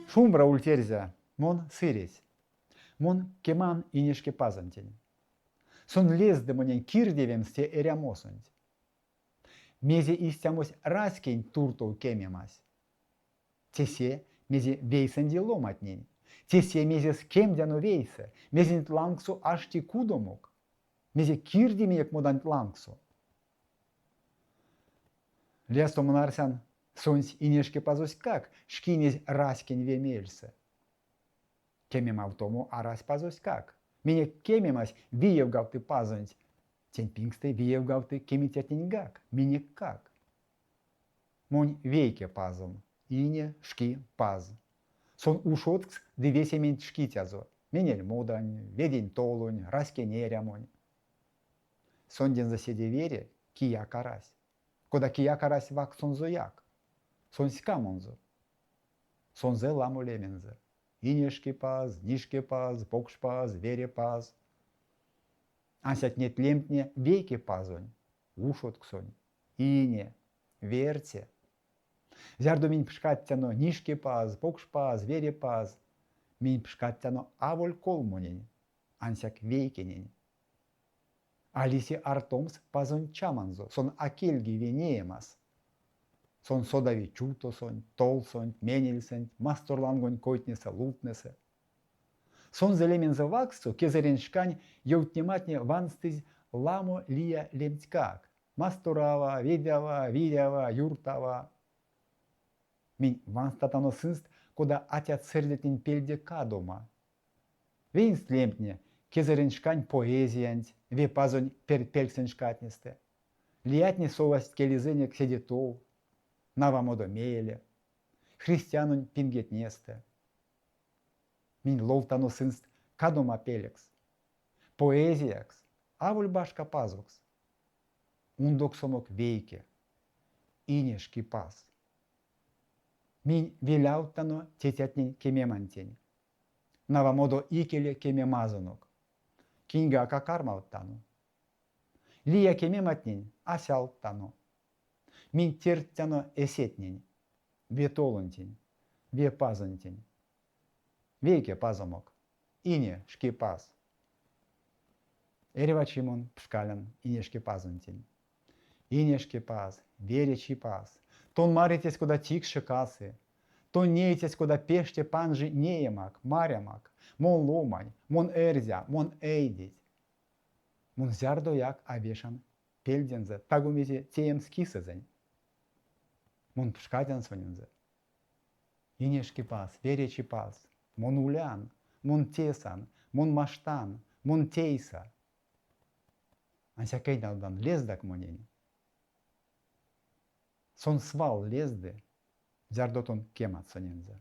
Шумбра ульть, эрзя, мон Сыресь. Мон кеман Инешкипазонтень. Сон лезды монень кирдевемс те эрямосонть. Мезе истямось раськень туртов кемемась? Те се, мезе вейсэнди ломатнень. Те се, мезес кемдяно вейсэ, мезенть лангсо ашти кудомок, мезе кирди минек моданть лангсо. Лиясто мон арсян, сонсь Инешкипазоськак шкинезь раськень ве мельсэ. Кемемавтомо арась Пазоськак. Минек кемемась виевгавты Пазонть, тень пингстэ виевгавты кемицятненьгак, минеккак. Монь вейке Пазом, ине шки Паз. Сон ушодкс ды весементь шкитязо, менель модань, ведень толонь, раськень эрямонь. Сондензэ седе вере кияк арась. Кода кияк арась вакссонзояк. Сон ськамонзо. Сонзэ ламо лемензэ. Инешкипаз, Нишкепаз, Покшпаз, Верепаз. Ансяк неть лемтне вейке пазонь, ушодксонь, ине, верце. Зярдо минь пшкадтяно Нишкепаз, Покшпаз, Верепаз, минь пшкадтяно аволь колмонень, ансяк вейкенень. А лиси артомс Пазонть чаманзо, сон а кельги венеемас. Сон содави чувтосонть, толсонть, менельсэнть, масторлангонь койтнесэ-лувтнесэ. Сонзэ лемензэ вакссо кезэрень шкань ёвтнематне ванстызь ламо лия лемтькак: Масторава, Ведява, Вирява, Юртава. Минь ванстатано сынст кода атят-сэрдятнень пельде кадома. Веенст лемтне кезэрень шкань поэзиянть, ве пазонь пертьпельксэнь шкатнестэ. Лиятне совасть келезэнек седе тов, навамодо мейле, христианонь пингетнестэ. Минь ловтано сынст кадома пелекс, поэзиякс, аволь башка пазокс. Ундоксонок вейке, Инешкипаз. Минь велявттано тетятнень кемемантень, навамодо икеле кемемазонок. Киньгак а кармавттано. Лия кемематнень а сялдтано. Минь тердтяно эсетнень, ве толонтень, ве пазонтень. Вейке пазомок, ине Шкипаз. Эрьва чи мон пшкалян Инешкипазонтень. Инешкипаз, вере Чипаз, тон маритесь, кода тикше касы, тон неитесь, кода пеште панжи неемак, марямак, мон ломань, мон эрзя, мон эйдеть. Мон зярдояк а вешан пельдензэ таго мезе теемс кисэзэнь. Мон пшкадян сонензэ. Инешкипаз, вере Чипаз, мон улян, мон тесан, мон маштан, мон тейса. Ансяк энялдан, лездак монень. Сон свал лезды, зярдо тон кемат сонензэ.